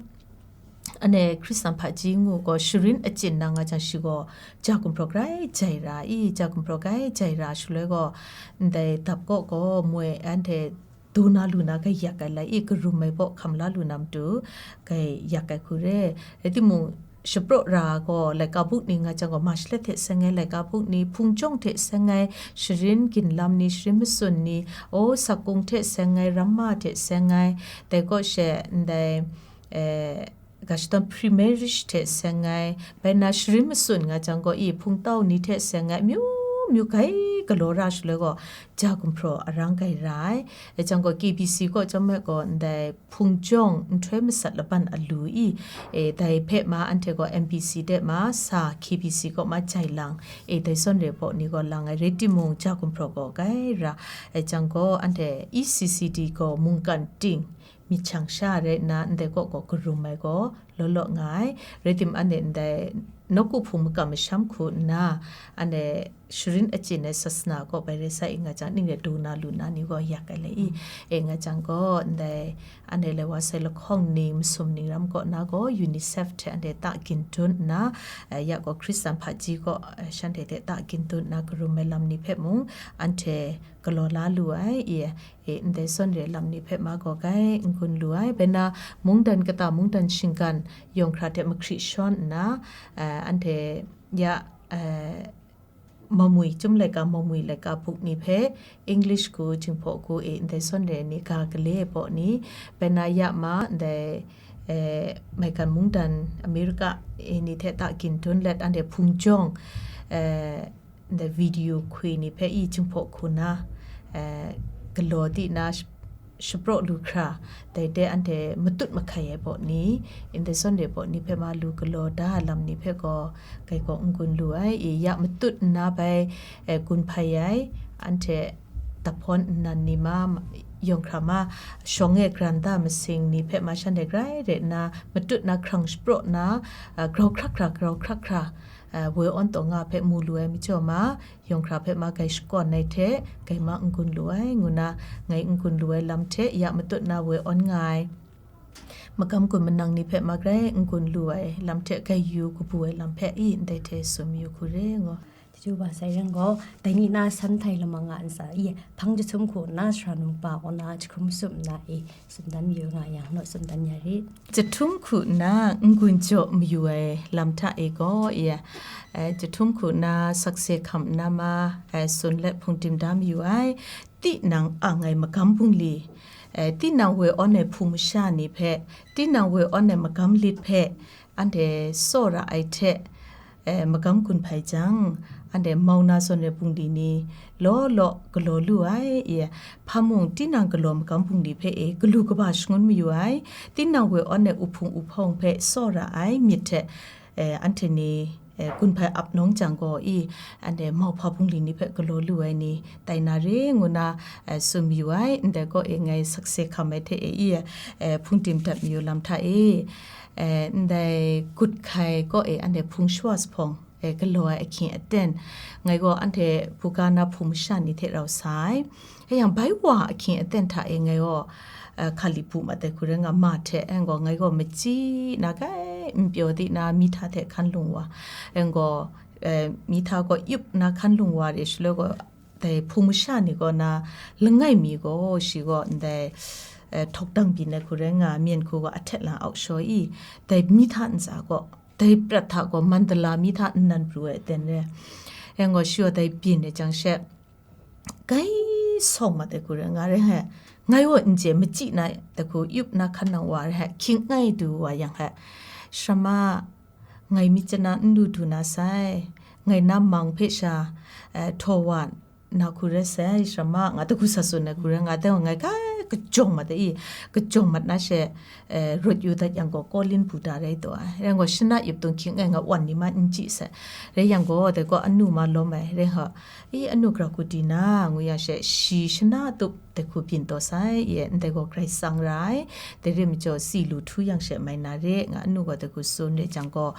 anhte Hkristan hpaji ngu gaw, sharin achyin na nga jang, shi gaw ja gumhpraw grai jai ra i, ja gumhpraw grai jai ra shaloi gaw, ndai dap kaw gaw moi anhte du na lu na gaiyak ai lai i, karum ai baw hkam la lu na matu gaiyak ai hku re. Rai timung, shapraw ra gaw, laika buk ni nga jang gaw, March let hte seng ai laika buk ni, hpung jawng hte seng ai, sharin ginlam ni, sharin matsun ni, o, sakung hte seng ai, ramma hte seng ai, dai kaw she ndai, eh, ga shadawn pre-marriage hte seng ai, bai na sharin matsun nga jang gaw, i hpungtau ni hte seng ai, amyu myu gai galaw ra shaloi gaw, ja gumhpraw arang gai ra ai. E jang gaw, K B C kaw chyawm ai gaw, ndai hpung jawng nhtoi masat laban alu i, e, dai hpe ma anhte gaw M B C de ma sa, K B C kaw ma jai lang, e, dai zawn re baw ni gaw lang ai, rai timung, ja gumhpraw gaw gai ra. E jang gaw, anhte E C C D gaw mungkan ting, myit shang sha rai nna, ndai kaw gaw karum ai gaw law law nga ai. Rai tim, anhte ndai nawku hpung makam masham hku nna, anhte sharin achyin ai sasana kaw bai rai sa i nga jang, ning rai du na lu na ni gaw yak ai lai i, e nga jang gaw, ndai anhte lai wa sai lahkawng ning, masum ning ram kaw na gaw, UNICEF hte anhte ta gindun nna, eh, ya gaw Hkristan hpaji kaw, eh, shanhte hte ta gindun nna karum ai lam ni hpe mung, anhte galaw la lu ai, i, e, ndai zawn re lam ni hpe ma gaw gai n-gun lu ai. Bai na, mungdan kata, mungdan shinggan, yawng hkra hte mahkri shawn nna, eh, anhte ya, eh, mamwi, chyum laika mamwi laika buk ni hpe English hku, Jinghpaw hku, e, ndai zawn re ni ga gale ai baw ni, bai na ya ma, ndai, eh, maigan mungdan, America, e, ni hte ta gindun let, anhte hpung jawng, eh, ndai video hkui ni hpe i Jinghpaw hku na, eh, galaw di na sh-, shapraw lu hkra, dai de anhte matut mahkai ai baw ni, ndai zawn re baw ni hpe ma lu galaw da ai lam ni hpe gaw, gai gaw n-gun lu ai. I ya matut nna bai, eh, gun hpai ai, anhte dahpawn nnan ni ma, yawng hkra ma, shawng e granda masing ni hpe ma shanhte grai re nna, matut na hkrang shapraw na, ah, grau hkrak hkra, grau hkrak hkra, ah, woi awn taw nga hpe mu lu ai majaw ma, yawng hkra hpe ma gai shakawn ai hte, gai ma n-gun lu ai, ngu na ngai n-gun lu ai lam hte, ya matut na woi awn nga ai, magam gun manang ni hpe ma grai n-gun lu ai lam hte, gai yu kabu ai lam hpe i ndai hte tsun mayu hku re, ngu. Chyu ba sai ren gaw, dai ni na san htai lamang nga ntsa i, hpang jahtum hku nna sara numkpa kaw na jahkrum masum nna i, tsun dan mayu nga yang, naw tsun dan ya rit. Jahtum hku nna n-gun jaw mayu ai lam hta e gaw, i, eh, jahtum hku nna sakse hkam nna ma, eh, tsun let hpung tim da mayu ai, tinang ang ai magam bungli, eh, tinang woi awn ai hpung masha ni hpe, tinang woi awn ai magam lit hpe, anhte tsawra ai hte, eh, magam gun hpai jang, anhte mau na zawn ai bungli ni law law galaw lu ai, i, hpa mung tinang galaw magam bungli hpe e galu kaba shangun mayu ai, tinang woi awn ai uhpung uhpawng hpe tsawra ai myit hte, eh, anhte ni, eh, gun hpai ap nawng jang gaw i, anhte mauhpa bungli ni hpe galaw lu ai ni tai na re ngu na, eh, tsun mayu ai, ndai kaw e ngai sakse hkam ai hte e i, eh, hpung tim dat mayu lam hta e, eh, ndai gut hkai kaw e anhte hpung shawa jahpawng, eh, galaw ai ahkying aten, ngai gaw anhte buga na hpung masha ni hte rau sa ai. Rai yang, bai wa ahkying aten hta e ngai gaw, eh, hkali bu mat ai hku rai nga, ma hte, eh, gaw, ngai gaw machyi na grai n pyaw di na, mihta hte hkan lung wa, eh, gaw, eh, mihta gaw yup na hkan lung wa re shaloi gaw, dai hpung masha ni kaw na langai mi gaw, shi gaw ndai, eh, htawk dang byin ai hku rai nga, myen hku gaw ahtet lang auk shaw i, dai mihta ntsa gaw, dai prat hta gaw, Mandala mihta nnan pru ai aten re. Yang gaw, shi gaw dai byin ai jang she, gai sawng mat ai hku rai nga, rai he, ngai gaw n chye, machyi na ai hku, yup na hkan nang wa rai he, hkying ngai du wa yang he, Sharma, ngai myit chana n lu du na sai, ngai na mang hpe sha, eh, htaw wa na hku rai sai, Sharma, nga hku sa tsun ai hku rai nga, dai gaw ngai kai kajawng mat ai, kajawng mat na she, eh, rawt yu dat yang gaw, Kawlin Buddha rai taw ai. Rai yang gaw, shana yup tung hkying ngai nga wan ni ma n chyi sai. Rai yang gaw, dai gaw anu ma lawm ai, rai gaw, i, anu gara hku di na, ngu yang she, shi shana tup dai hku byin taw sai, i, ndai gaw Karai Kasang ra ai, dai re majaw, si lu htu yang she mai na re, nga anu gaw dai hku tsun re jang gaw,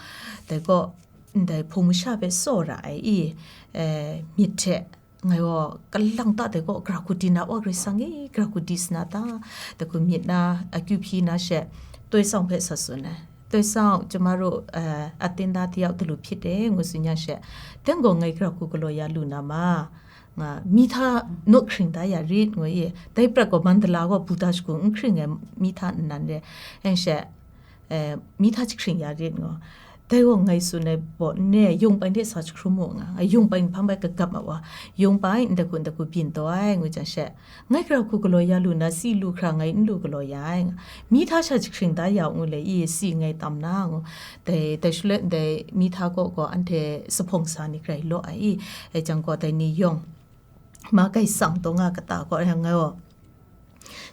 dai gaw ndai hpung masha hpe tsaw ra ai i, eh, myit hte, ngai gaw kalang ta dai gaw, gara hku di na wa, Karai Kasang e, gara hku di sa na ta, dai hku myit na, akyu hpyi na she, ตัวเอง hpe sa tsun ai. ตัวเอง ကျမတို့ အဲ၊ အသင်းသားတစ်ယောက် ဒီလိုဖြစ်တယ် ngu tsun yang she, dai gaw ngai gara hku galaw ya lu na ma, nga, mihta naw hkring da ya rit, ngu i, dai prat gaw Mandala gaw Buddha shagu n hkring ai mihta nnan re, yang she, eh, mihta jahkring ya rit, ngu. Dai gaw ngai tsun ai baw n re, yawng pai hte sa jahkrum mu nga, ngai yawng pai nhpang bai kagap ma wa, yawng pai ndai hku ndai hku byin taw ai, ngu jang she, ngai gara hku galaw ya lu na, si lu hkra ngai n lu galaw ya ai nga, mihta sha jahkring da ya u ngu le i, si ngai tam na, ngu. Dai, dai shaloi ndai mihta kaw gaw anhte zuphpawng sa ni grai law ai i, e jang gaw dai ni yawng, ma kai tsang taw nga kata gaw, yang ngai gaw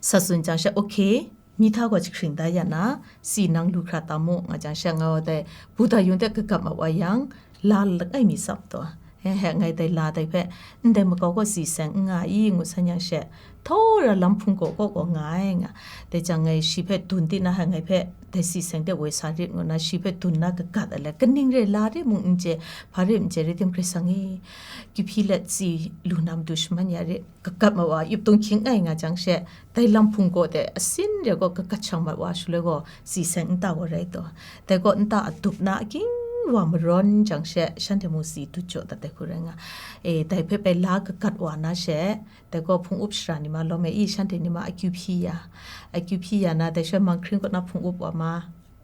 sa tsun jang she, okay, mihta gaw jahkring da ya na, si nang lu hkra tam mu, nga jang she, nga gaw dai Buddha yung de kagap ma wa yang, la langai mi tsap taw, he he, ngai dai la dai hpe, ndai makau gaw si seng n nga i, ngu san yang she, htaw ra lam hpung gaw kaw gaw nga ai nga, dai jang ngai shi hpe dun di na, hai ngai hpe dai si seng de woi sa rit, ngu na shi hpe dun na kagat ai le, kaning re la re mung n chye, hpa re n chye, rai tim Karai Kasang e, kyu hpyi let si lu na matu shaman ya re, kagat ma wa, yup tung hkying ngai nga jang she, dai lam hpung gaw de asin re gaw kagat shang mat wa, shaloi gaw si seng nta gaw rai taw, dai gaw nta adup na aking wa marawn jang she, shanhte mung si dut jaw dat ai hku rai nga, e, dai hpe bai la kagat wa na she, dai gaw hpung up shara ni ma lawm e i, shanhte ni ma akyu hpyi ya, akyu hpyi ya na, dai shaloi manghkring kaw na hpung up wa ma,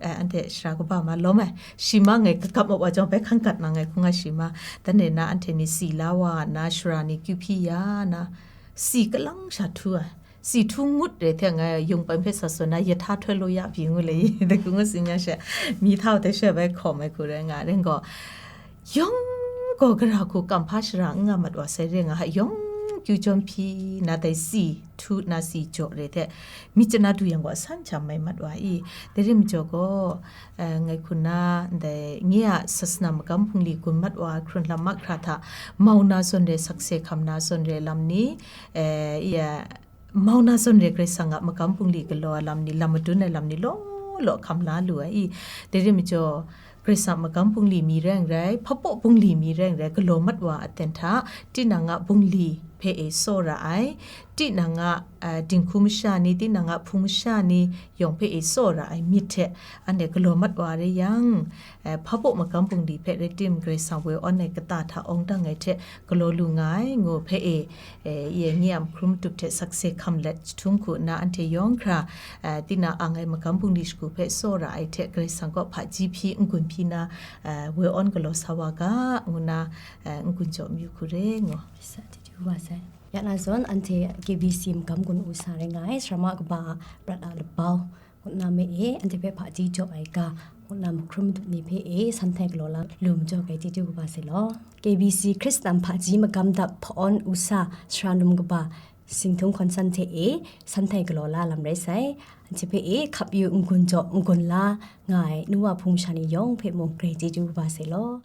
eh, anhte shara kaba ma lawm ai. Shi ma ngai kagap ma wa jawng bai hkan gat na ngai hkung a shi ma. Dan e na anhte ni si la wa na, shara ni kyu hpyi ya na, si kalang sha htu ai. Si htu ngut re hte ngai yung pai hpe sa tsun na, yahta htoi lo ya pyi ngu le i, dai hku ngu tsun yang she, mihta hte she bai hkawm ai hku rai nga, rai gaw, yawng gaw gara hku kam hpa shara n nga mat wa sai re nga, ha yawng kyu jawm hpyi na, dai si htu na si jaw re hte, myit chana du yang gaw asan hta mai mat wa i, dai re majaw gaw, eh, ngai hku na ndai nye a sasana magam hpungli gun mat wa hkrun lam mahkra hta, mau na zawn re, sakse hkam na zawn re lam ni, eh, ya, mau na zawn re Karai Kasang a magam hpungli galaw ai lam ni, lam madun ai lam ni law law hkam la lu ai i, dai re majaw, Karai Kasang a magam hpungli mi rai n rai, hpabaw hpungli mi rai n rai, galaw mat wa aten hta, tinang a bungli hpe e tsaw ra ai, tinang a, eh, dinghku masha ni, tinang a hpung masha ni yawng hpe e tsaw ra ai myit hte, anhte galaw mat wa rai yang, eh, hpabaw magam bungli hpe rai tim, Karai Kasang woi awn ai kata hta awng dang ai hte galaw lu nga ai, ngu hpe e, eh, ye nye a mahkrum matup hte sakse hkam let jahtum hku nna anhte yawng hkra, eh, tinang ang ai magam bungli shagu hpe tsaw ra ai hte, Karai Kasang kaw hpaji hpyi n-gun hpyi na, eh, woi awn galaw sa wa ga, ngu nna, eh, n-gun jaw mayu hku re, ngu. Sa chyeju wa sai. Ya na zawn, anhte K B C magam gun u sa rai nga ai, sarama kaba prat a labau, ngu nna me e, anhte hpe hpaji jaw ai ga, ngu nna mahkrum matup ni hpe e, san htai galaw la lu majaw, grai chyeju kaba sai law. K B C Hkristan hpaji magam dap hpa-awn u sa, sara num kaba, Singthung hkawn san hte e, san htai galaw la lam rai sai. Anhte hpe e, hkap yu n-gun jaw, n-gun la nga ai, nu wa hpung sha ni yawng hpe mung, grai chyeju kaba sai law.